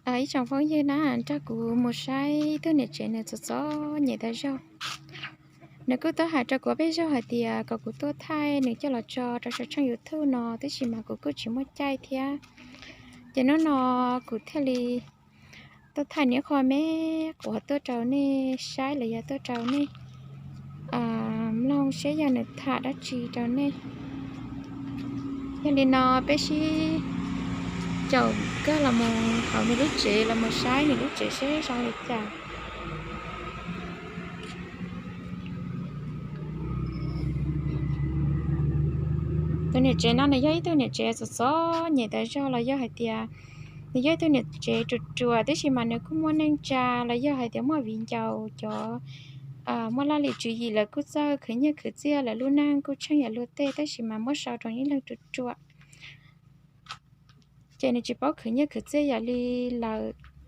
Ib tsoom phooj ywg na, nrog kuv mus saib ib tug niam tsev nws txom txom nyem tas zog. Nws kuj tuaj hais rau kuv peb zaug hais tias kom kuv tuaj thaij nws coj los tso rau saum tshooj YouTube no, tab sis mas kuv kuj tsis muaj caij thiab. Ces hnub no kuv thiaj li tuaj thaij nws qhov me quav tuaj rau nej saib los yog tuaj rau nej mloog seb yog nws tham dab tsi rau nej. Yog li no peb sib caum kawg los mus hauv nws lub tsev los mus saib nws lub tsev seb zoo li cas. Tus niam tsev no nws yog ib tug niam tsev txom txom nyem tas zog los yog hais tias nws yog ib tug niam tsev ruam ruam, tab sis mas nws kuj muaj neej tsa los yog hais tias muaj viv ncaus cov muaj laj lim tswv yim, lawv kuj txawj khwv nyiaj khwv txiaj, lawv lub neej kuj tsheej yam luag tej, tab sis mas muab sau rau ib leeg ruam ruam. Ces nws tsis paub khwv nyiaj khwv txiaj yam li lawv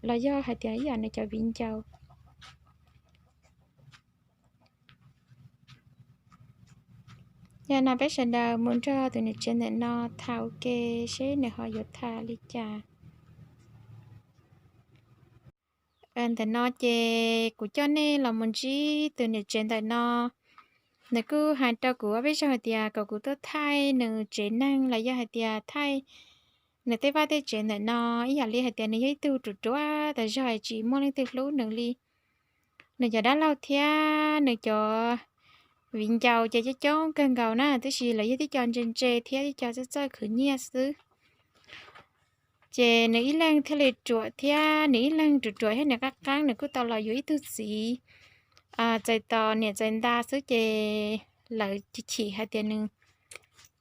los yog hais tias ib yam nws cov viv ncaus. Yog no peb sawv daws mus nrog tus niam tsev ntawm no tham ua ke seb nws ho yuav tham li cas. Ntawm no ces kuv coj nej los mus ntsib tus niam tsev ntawm no. Nws kuj hais rau kuv ob peb zaug hais tias kom kuv tuaj thaij nws tsev neeg los yog hais tias thaij nws tej vaj tej tsev ntawm no, ib yam li hais tias nws yog ib tug ruam ruam tas zog tsis muaj leej twg hlub nws li. Nws cov dab laug thiab nws cov viv ncaus ces coob coob kawg nkaus na, tab sis lawv yog tib co ntse ntse thiab tib co txawj txawj khwv nyiaj xwb. Ces nws ib leeg thiaj li ruam thiab nws ib leeg ruam ruam thiab nws qab qeeb, nws kuj tau los yuav ib tug txiv txais tos niam txais nta xwb, ces lawv chim hais tias nws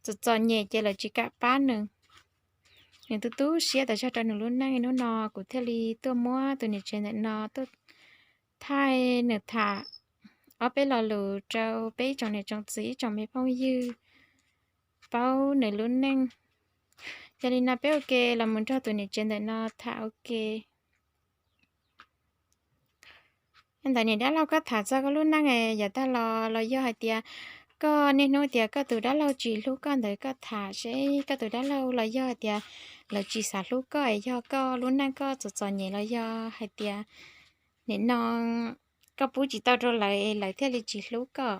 txom txom nyem ces lawv tsis kam pab nws. Nws tu tu siab tas zog rau nws lub neej, hnub no kuv thiaj li tuaj muab tus niam tsev ntawm no tuaj thaij nws tham ob peb lo lus rau peb ib tsoom niam tsoom txiv ib tsoom me phooj ywg paub nws lub neej. Yog li no peb ua ke los mus nrog tus niam tsev ntawm no tham ua ke. Ntawm niam dab laug, koj tham txog koj lub neej yav tag los los yog hais tias koj niaj hnub tias koj tus dab laug tsis hlub koj ntawd, koj tham seb koj tus dab laug los yog hais tias lawv tsis xav hlub koj es yog koj lub neej koj txom txom nyem los yog hais tias nim no koj pub tsis tau rau lawv es lawv thiaj li tsis hlub koj.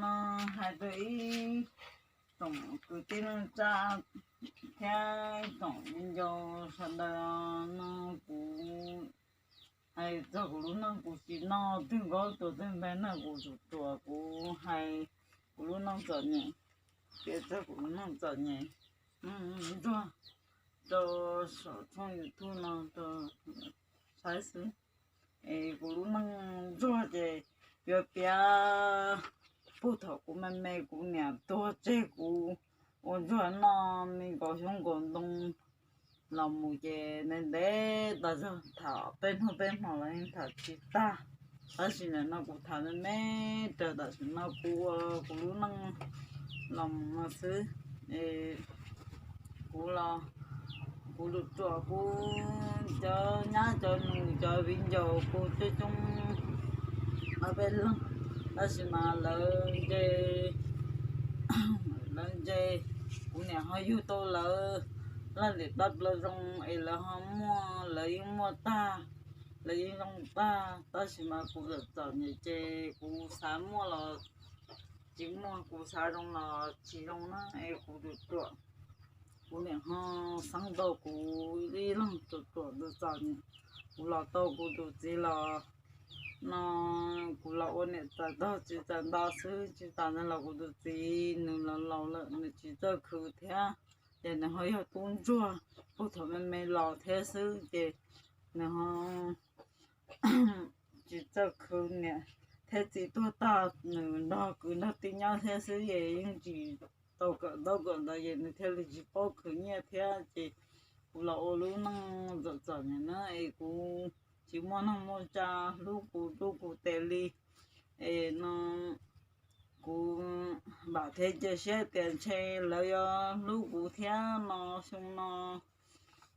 No hais rau ib tsoom kwv tij neej tsa thiab tsoom viv ncaus sawv daws no, kuv hais txog kuv lub neej, kuv tsis noj twg nkaub tua twg npeg na, kuv ruam ruam, kuv hais kuv lub neej txom nyem, piav txog kuv lub neej txom nyem ntsuag rau saum tshooj YouTube no rau saib xwb. Es kuv lub neej ntsuag ces yuav piav puag thaum kuv me me kuv niam tuag tseg kuv ua ntsuag noj me nkaus xyoob nkaus ntoo los mus ces ntev ntev tas zog, tham peb hnub peb hmo los yeej tham tsis tag. Tab sis ntawm no kuv tham me me raws tam sim no kuv ua kuv lub neej los mus no xwb. Kuv los kuv ruam ruam, kuv cov nyab cov nus cov viv ncaus kuv coob coob ob peb leeg, tab sis mas lawv nce, lawv nce, kuv niam ho yug tau lawv laj lim plab plaws zoo es lawv ho muaj, lawv yeej muaj tag, lawv yeej zoo tag, tab sis mas kuv txom txom nyem ces kuv xav muaj los tsis muaj, kuv xav zoo los tsis zoo na, es kuv ruam ruam. Kuv niam ho xeeb tau kuv ib leeg ruam ruam txom txom nyem. Kuv los tau kuv tus txiv los no, kuv los ua niam txais tog txiv txais nta xwb, tsis tas ntawd los kuv tus txiv nws los laus lawm, nws tsis txawj khwv thiab, ces nws ho yog tub ntsuag puag thaum me me los thiab xwb, ces nws ho tsis txawj khwv. Niam thiab txiv tuag tag nws nrog kwv nrog tij nyob thiab xwb, es yeej tsis tau kawm ntaub kawm ntawv, es nws thiaj li tsis paub khwv nyiaj thiab, ces kuv los ua lub neej txom txom nyem na, es kuv tsis muaj neeg muaj tsa hlub kuv tub kuv tes li, es no kuv vam thiab cia siab tias ntshe lawv yuav hlub kuv thiab no. Xyoo no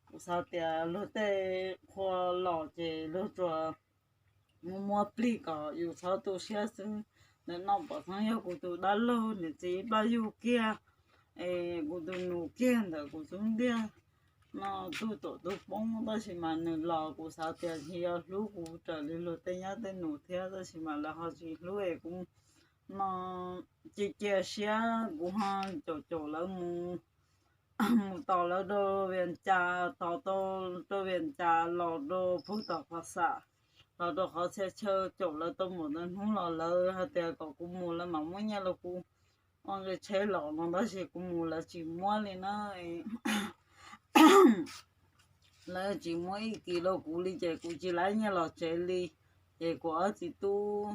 kuv xav tias luag tej qhua los ces luag tsuas muab muab plig kom yus txhob tu siab xwb. Ntawm no pom xeeb yog kuv tus dab laug niam txiv plab yug kiag, es kuv tus nus kiag ntawm kuv xub ntiag, no tug tuam tug poob, tab sis mas nws los kuv xav tias tsis yog hlub kuv raws li luag tej nyab tej nus thiab, tab sis mas lawv ho tsis hlub es kuv no cia cia siab kuv ho caum caum lawv mus, mus tos lawv rau Vias Cas, tos tau rau Vias Cas los rau puag tom Pha Xam, los rau qhov txhia chaw caum lawv tau npaum ntawd hnub los lawv hais tias kom kuv mus lawv mam muab nyiaj rau kuv ua nqi tsheb los no, tab sis kuv mus lawv tsis muab li na. Lawv tsis muab ib kis rau kuv li ces kuv tsis laib nyiaj los tsev li. Ces kuv ob txiv tub,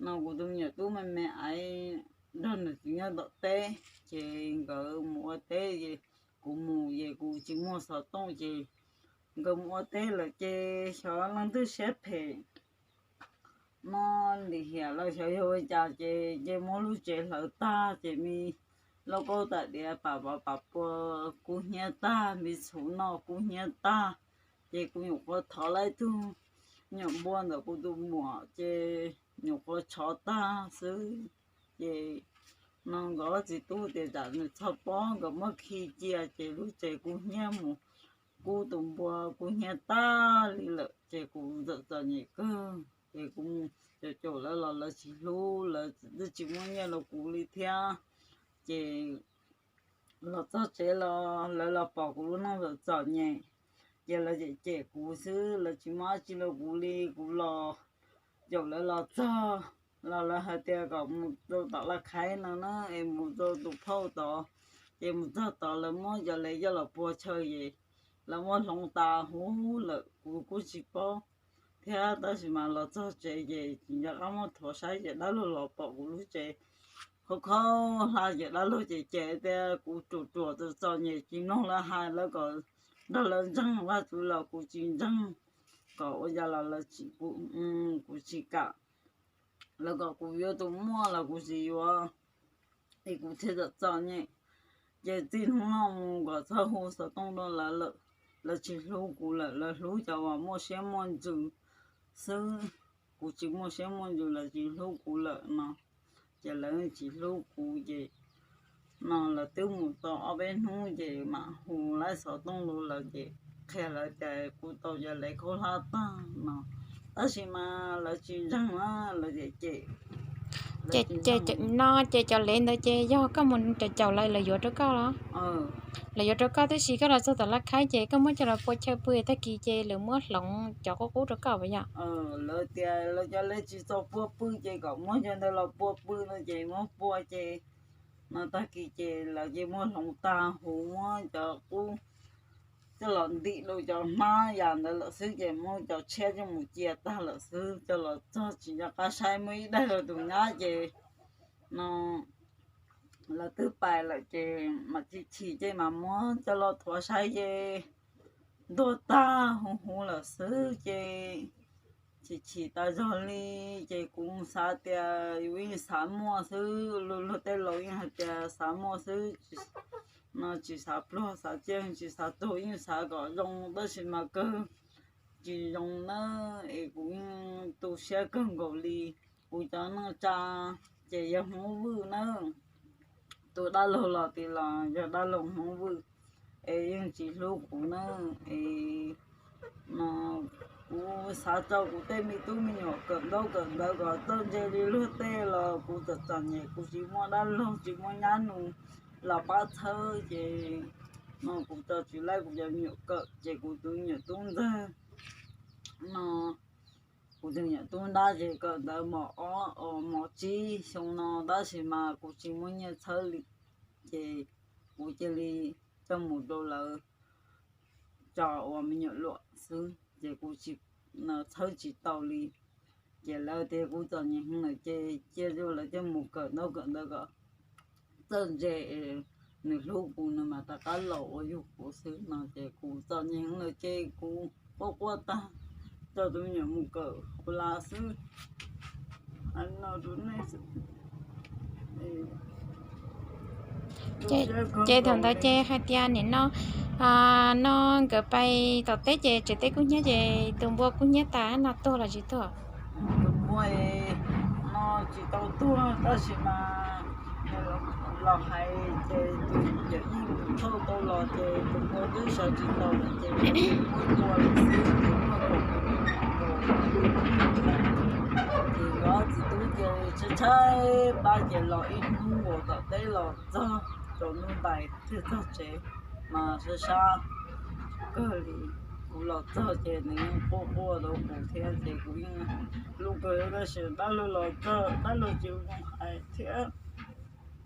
no kuv tus me nyuam tub me me aiv nrog nws txiv nyob tom teb, ces nkawd mus ua teb es kuv mus es kuv tsis muaj xov tooj ces nkawd mus ua teb lawm ces xyov leej twg siab phem no lim hiam los xyov yog ua cas ces cia muab lub tsev hlawv tag ces me lauj kaub tais diav pam pam pam pua kub hnyiab tag, me txhuv noj kub hnyiab tag. Ces kuv nyuam qhuav thov lawv ib tug nyuam npua ntawm kuv tus muam ces nyuam qhuav tshov tag xwb. Ces no nkawd ob txiv tub tias tsam nws txog pob nkawd muab khi cia ces lub tsev kub hnyiab mus, kub tus npua kub hnyiab tag li lawm ces kuv txawm txom nyem kawg ces kuv caum caum lawv los lawv tsis hlub, lawv twb tsis muab nyiaj rau kuv li thiab. Ces los txog tsev los lawv los pom kuv lub neej txom txom nyem, ces lawv cem cem kuv xwb, lawv tsis muab dab tsi rau kuv li. Kuv los caum lawv los txog los lawv hais tias kom mus rau tom Laj Khaib no na, es mus rau tus phauj tod. Ces mus txog tod lawv muab cov lev coj los pua chaw es lawv muab hloov tas huv lawm, kuv kuj tsis paub thiab, tab sis mas los txog tsev ces tsis nco qab muab thuav saib ces dab laug los pom kuv lub tsev khaub khaub hlab ces dab laug ces cem tias kuv ruam ruam txom txom nyem tsis mloog lawv hais, lawv kom nrog lawv ntseeg Vajtswv los kuv tsis ntseeg, kom ua cas los lawv tsis, kuv tsis kam, lawv kom kuv yuav tus muaj los kuv tsis yuav, es kuv thiaj txom txom nyem. Ces txij hnub no mus kom txhob hu xov tooj rau lawv lawm, lawv tsis hlub kuv lawm, lawv hlub cov uas muaj siab muaj ntsws xwb, kuv tsis muaj siab muaj ntsws lawv tsis hlub kuv lawm no. Ces lawv tsis hlub kuv ces no lawv twb mus tau ob peb hnub ces mam hu lawv xov tooj rau lawv ces qhia lawv tias kuv tau cov lev khaub hlab tag no, tab sis mas lawv tsis ntseeg na, lawv cem cem. Ces no ces cov lev ntawd ces yog koj mus caum caum lawv, lawv yuav rau koj los? Lawv yuav rau koj, tab sis koj los txog tom Laj Khaib ces koj muab coj los pua chaw pw, tag kis ces lawv muab hloov cov qub qub rau koj puas yog? Lawv tias lawv cov lev tsis txaus pua pw ces kom muab cov ntawd los pua pw no ces muab pua ces no tag kis ces lawv ces muab hloov tag huv, muab cov qub coj los ntim rau cov hnab yam ntawd lawm xwb ces muab cov tshiab coj mus cia tag lawm xwb, coj los txog tsis nco qab saib, muaj ib daim los tus nyab ces no lawv twb pais lawm ces mam chim chim ces mam muab coj los thuav saib ces ntuag tag huv huv lawm xwb ces chim chim tas zog li. Ces kuv xav tias yus yeej xav muaj xwb, luag tej laus yeej hais tias xav muaj xwb, no tsis xav pluag xav ciaj, tsis xav tuag, yeej xav kom zoo, tab sis mas kawg tsis zoo na. Es kuv yeej tu siab kawg nkaus li. Kuv cov neej tsa ces yog Hmoob Vwj na, tus dab laug los tim los yog dab laug Hmoob Vwj, es yeej tsis hlub kuv na. Es no kuv xav rau kuv tej me tub me nyuam kawm ntaub kawm ntawv kom txawj ntse li luag tej los kuv txom txom nyem, kuv tsis muaj dab laug tsis muaj nyab nus los pab txhawb ces no kuv tso tseg lawm kuv cov me nyuam kawm ces kuv tus me nyuam tub ntxawg no, kuv tus me nyuam tub nrab ces kawm ntawv mos ob, mos tsib xyoo no tab sis mas kuv tsis muaj nyiaj txhawb li ces kuv cia li coj mus rau lawv tso ua me nyuam luam xwb ces kuv tsis txhawb tsis tau li. Ces lawv tias kuv txom nyem heev lawm ces cia rau lawv coj mus kawm ntaub kawm ntawv kom txawj ntse, nws hlub kuv nws mas rov qab los ua yug kuv xwb no ces kuv txom nyem heev lawm ces kuv quaj quaj tag, coj tus me nyuam mus kawm kuv las xwb. Ces thaum ntawd ces hais tias nim no, no nkawd pais tom teb ces tsev teb kub hnyiab ces tus npua kub hnyiab tas no tuag los tsis tuag? Tus npua no tsis tau tuag tab sis mas Los hais ces tus yawm yij tus thauj tau los ces tus npua twb sawv tsis tau lawm ces muab tua lawm xwb ces muaj kaum tus ces ob txiv tub ces tshaib tshaib plab ces los ib hnub nkaus tom teb los txog tsaus ntuj ntais thiaj txog tsev mas sab sab kawg li. Kuv los txog ces nws yeej quaj quaj rau kuv thiab ces kuv yeej hlub kawg tab sis dab laug los txog dab laug tsis zoo hais thiab.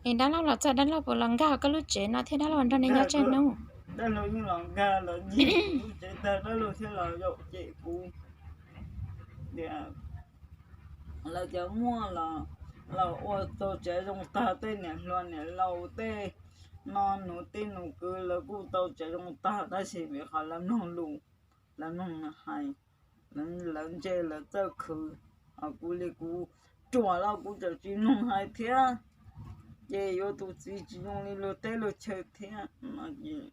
Es dab laug los txog dab laug puas los nkag koj lub tsev no thiab dab laug nrog nej nyob tsawg hnub? Dab laug yeej los nkag los ncig kuv lub tsev tag dab laug thiab los zaum cem kuv tias lawv cov muaj los ua tau tsev zoo tag tej niam hluas niam laus tej no nus tij nus kwv lawv kuj tau tsev zoo tag tab sis vim qhov lawv mloog lus, lawv mloog hais, lawv ntse lawv txawj khwv. Kuv li kuv ruam los kuv tseem tsis mloog hais thiab ces yuav tus txiv tsis zoo li luag teb luag chaw thiab no ces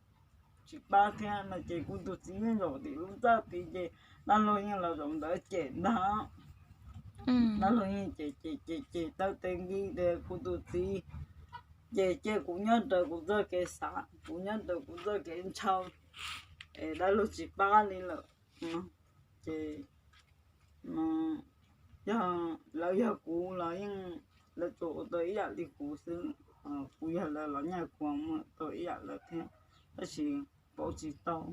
tsis pab thiab no ces kuv tus txiv yeej zaum tim lub txaj tid ces dab laug yeej los zaum ntawd cem ntag. Dab laug yeej cem cem cem cem taw tes nki tias kuv tus txiv ces cia kuv nyob raws kuv txoj kev xav, kuv nyob raws kuv txoj kev ntshaw es dab laug tsis pab li lawm. Ces yog lawv yog kuv los yeej lawv tsuas ua tau ib yam li kuv xwb, kuv yog lawv los nyaj kuv muaj tau ib yam lawv thiab tab sis pauv tsis tau,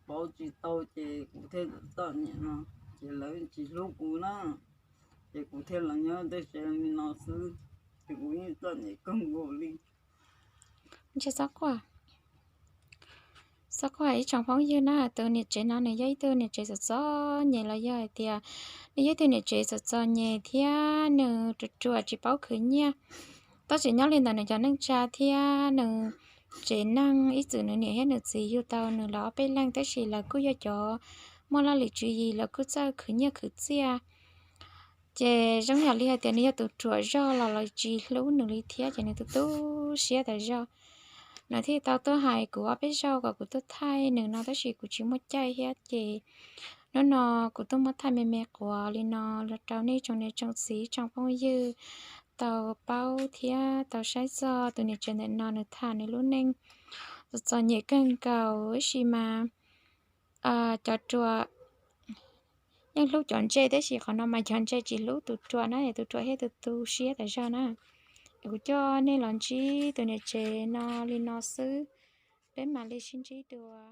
pauv tsis tau ces kuv thiaj txom nyem no ces lawv tsis hlub kuv na ces kuv thiaj los nyob tej tsev li no xwb ces kuv yeej txom nyem kawg nkaus li. Ntshe xob quaj, xob quaj ib tsoom phooj ywg na, tus niam tsev no nws yog ib tug niam tsev txom txom nyem los yog hais tias nws yog ib tug niam tsev txom txom nyem thiab nws ruam ruam tsis paub khwv nyiaj. Tab sis nyob li ntawd nws cov neej tsa thiab nws tsev neeg ib txwm nws niam thiab nws txiv yug tau nws lawv ob peb leeg tab sis lawv kuj yog cov muaj laj lim tswv yim, lawv kuj txawj khwv nyiaj khwv txiaj. Ces zoo yam li hais tias nws yog tus ruam zog los lawv tsis hlub nws li thiab ces nws tu tu siab tas zog. Nws thiaj tau tuaj hais kuv ob peb zaug kom kuv tuaj thaij nws no tab sis kuv tsis muaj caij thiab ces hnub no kuv tuaj muab thaij me me quav li no los rau nej tsoom niam tsoom txiv tsoom phooj ywg tau paub thiab tau saib txog tus niam tsev ntawm no nws tham nws lub neej txom txom nyem kawg nkaus tab sis mas cov ruam yeej hlub cov ntse tab sis qhov no mas cov ntse tsis hlub tus ruam na, tus ruam thiaj tu tu siab tas zog na. Kuv coj nej los ntsib tus niam tsev no li no xwb, peb mam li sib ntsib dua.